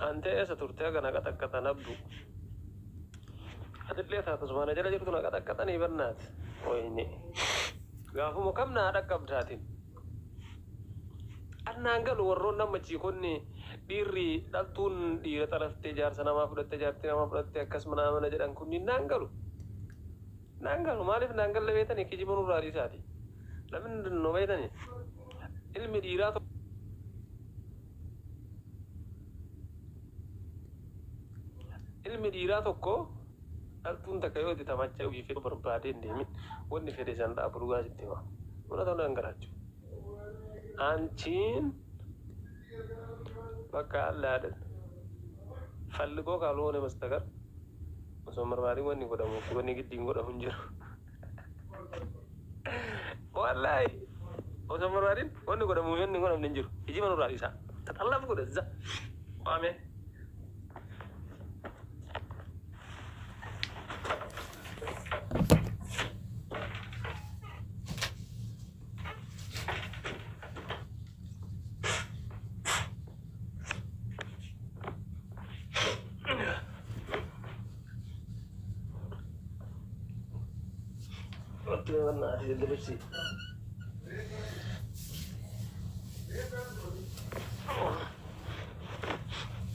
Ante eessa turte haga na qaxaqqaxan abdu. Atillee taatus mana jala jirtu na qaxaqqaxanii bannaati. Wayne. Gaafuma kam naa dhaqqabdaatin. Annaan galu warroon nama chiikonni dhiirri dhaltuun dhiira xalaftee jaarsa namaa fudhatte jaartii namaa fudhatte akkas mana mana jedhan kunniin naan galu. Naan galu maaliif naan galle beetanii kijiba nurraa dhiisaati. Namni nu beetanii ilmi dhiiraa Ilmi dhiiraa tokko dhaltuun takka yoo itti taphachaa ofii fedhu barbaadee hin deemin wanni fedhe san dhaabu dhugaa sitti hima. Buna ta'uu nan garaachu. Anchiin bakka allaadhan falligoo kaalhoone mastakar osoo hin barbaadin wanni godhamu fi wanni giddiin godhamu hin jiru. Wallaahi osoo hin barbaadin wanni godhamu fi wanni hin godhamne hin jiru. Kijiba nurraa dhiisaa. Taxallaf godha za. Waamee.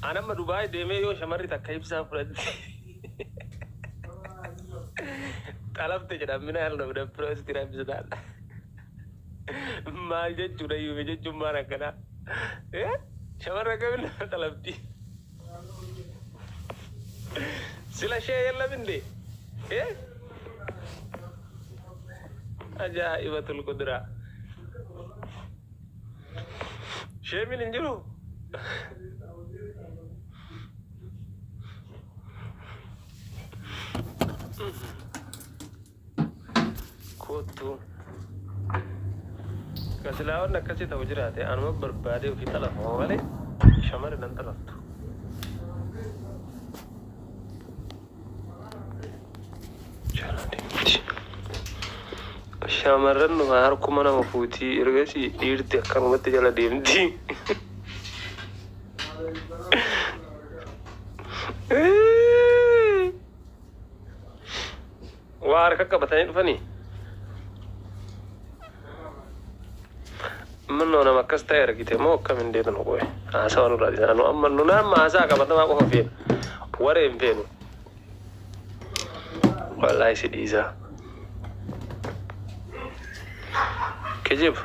An amma Dubaay deemee yoo shamarri takka ibsaa fudhatte xalafte jedha mina yaalna dabbiroo sitti rabbisataadha. Maal jechuudha yuume jechuun maal akkanaa? Shamarra akkamiin nama xalafti? Sila shee yallam inde? Ajaa'ibatul qudraa. Sheemiin hin jiru? Koottu. Ka silaa wanni akkasii ta'u jiraate anuma barbaadee ofii xalafama malee shamarri nan xalaftu. Shamarran numa harkuma nama fuutii ergasii dhiirti akkanumatti jala deemti. Waa harka qabatanii dhufanii. Mannoo nama akkas ta'e argite moo akkam hin deetnu qoy. Haasawa nurraa dhiisaa. Nu amma nu amma haasaa qabatamaa qofa feena. Waree hin feenu. Wallaahi si dhiisaa. Kijiba.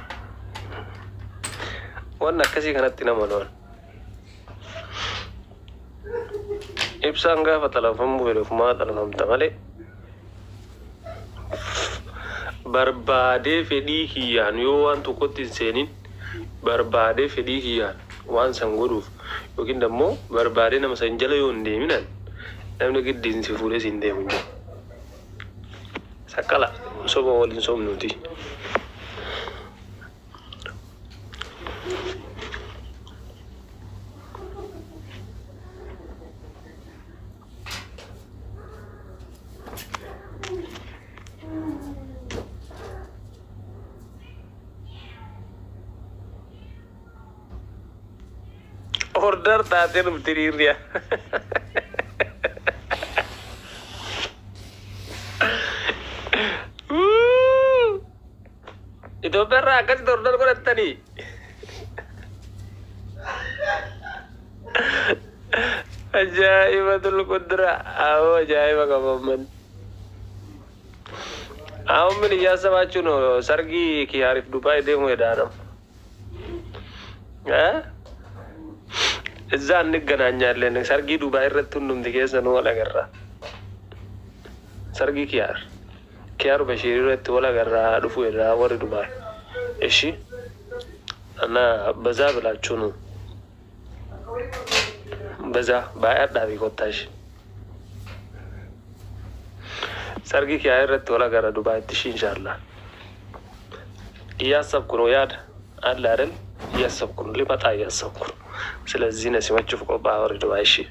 Wanni akkasii kanatti nama loon. Ibsaan gaafa xalafamuu fedhe ofumaa xalafamta malee barbaadee fedhii kiyyaan yoo waan tokkotti hin seenin barbaadee fedhii kiyyaan waan san godhuuf yookiin dammoo barbaadee nama san jala yoo hin deeminan namni giddiin si fuudhee siin deemu hin jiru. Saqqala soba wal hin sobnuuti. Order taatee dhufti dhiirri. Itoophiyaa irraa akkasitti order godhattanii. Ajaa'ibatul qudra. Awoo ajaa'iba qaba ummanni. አሁን ምን እያሰባችሁ ነው? ሰርጊ ኪያሪፍ ዱባይ ደሞ ሄዳ ነው እ እዛ እንገናኛለን። ሰርጊ ዱባይ irratti hundumti keessanuu wal agarra. Sargii Kiyaar Kiyaar Bashiir irratti wal agarraa dhufu irraa warri Dubaay. እሺ እና በዛ ብላችሁ ነው በዛ baay'adhaa fi kottaash. Sargii Kiyaar irratti wal agarra Dubaayitti ishii inshaallah. እያሰብኩ ነው ያድ አለ አይደል? እያሰብኩ ነው ሊመጣ እያሰብኩ ነው። ስለዚህ ነሲመchuuf qophaa'aa warri Dubaay ishii.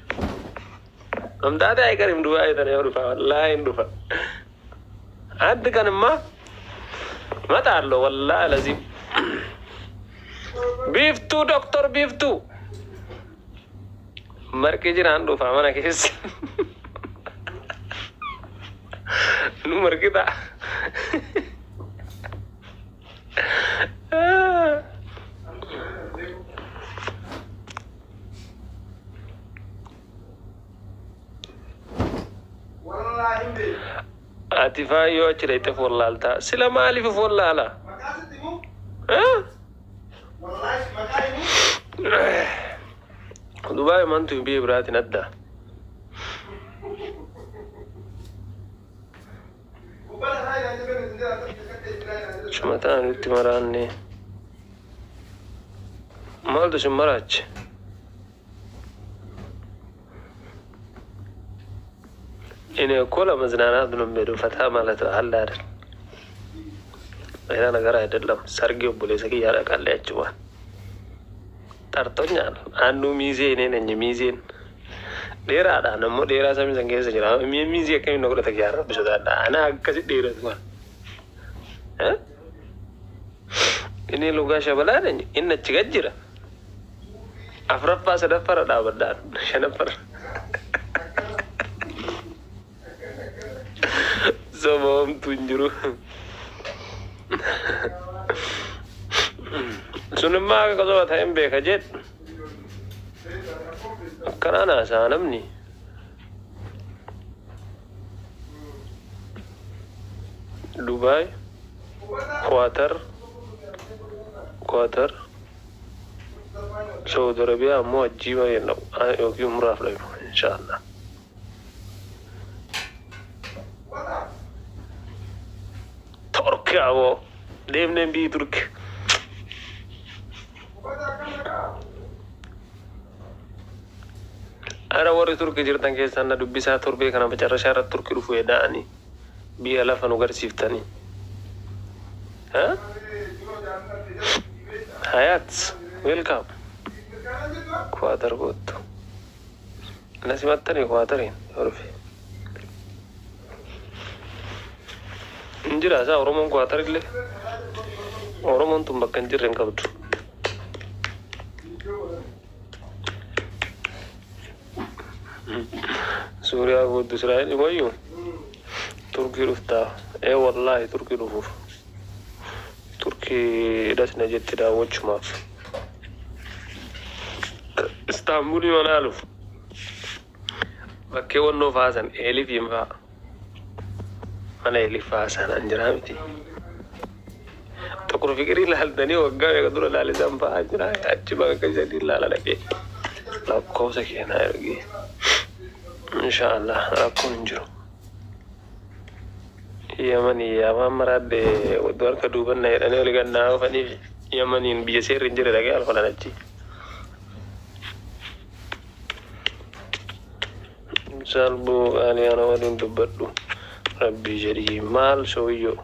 መምጣቴ አይቀርም ዱባይ ተነው ዱፋ ወላሂ ዱፋ አንድ ቀንማ እመጣለሁ። ወላሂ ለዚህ ቢፍቱ ዶክተር ቢፍቱ Marqi jiraan dhufa mana keessa. Nu marqi ta'a. Ati faayyoo achi dhayxee follaaltaa. Sila maaliif follaala? Dubaay mantu biyya biraatiin adda. Shumataa nutti maraanne. Maaltu sin maraache? እኔ እኮ ለመዝናናት ነው የምሄደው፣ ፈታ ማለት ነው አለ አይደል? ሌላ ነገር አይደለም። ሰርጌ obboleessa kiyyaa dhaqaallee achumaan ጠርቶኛል። አንዱ ሚዜ እኔ ነኝ። ሚዜን dheeraadha nammoo dheeraa samii san keessa jira. Miizee akkamiin na godhata kiyyaa rabbi sodaadha. Ana akkasi dheeratu waan. Inni lugaa shabalaa ነኝ inni achi gad jira. Afuraffaa sadaffaarra dhaabadhaan shanaffaarra. Soba homtuu hin jiru. Sunimmaa akka soba ta'een beeka jedhu. Akkanaan haasa'a namni. Dubaay, Kwaatar, Kwaatar, Saudi Arabiyaa ammoo ajjiiba yookiin umraaf dhabu inshaallah. Turki aboo deemneen biyyi Turki. Ara warri Turki jirtan keessaan na dubbisaa torbee kana macarrashaa irratti Turki dhufu jedhanii biyya lafa nu garsiiftanii. Hayat, welcome. Kwaatar kottu. Na simattanii Kwaatariin yoo dhufe. Hin jira isaa Oromoon Kwaatar illee. Oromoon tun bakka hin jirre hin qabdu. Suuriyaa kottu Israa'el wayyuu Turkii dhuftaa. Ee wallaahi Turkii dhufuuf. Turkii dhasna jetti daawwachumaaf. Istaanbulii manaaluuf. Bakkee wannoo faasan Eelifiin fa'a. Mana Eelif faasan an jiraa miti. Xuqur fiqirii ilaaltanii waggaa meeqa dura ilaalisan fa'aa jira. Achi bakka sadii ilaala dhaqee. Lakkoofsa keenaa ergee. Inshaallah rakkoon hin jiru. Yamanii afaan maraadde waddoo harka duuban na jedhanii oli gannaa oofaniif Yamaniin biyya seerri hin jirre dhaqee alfalan achi. Salbuu qaalii ana waliin dubbadhu. Rabbii jedhii maal sooyyoo.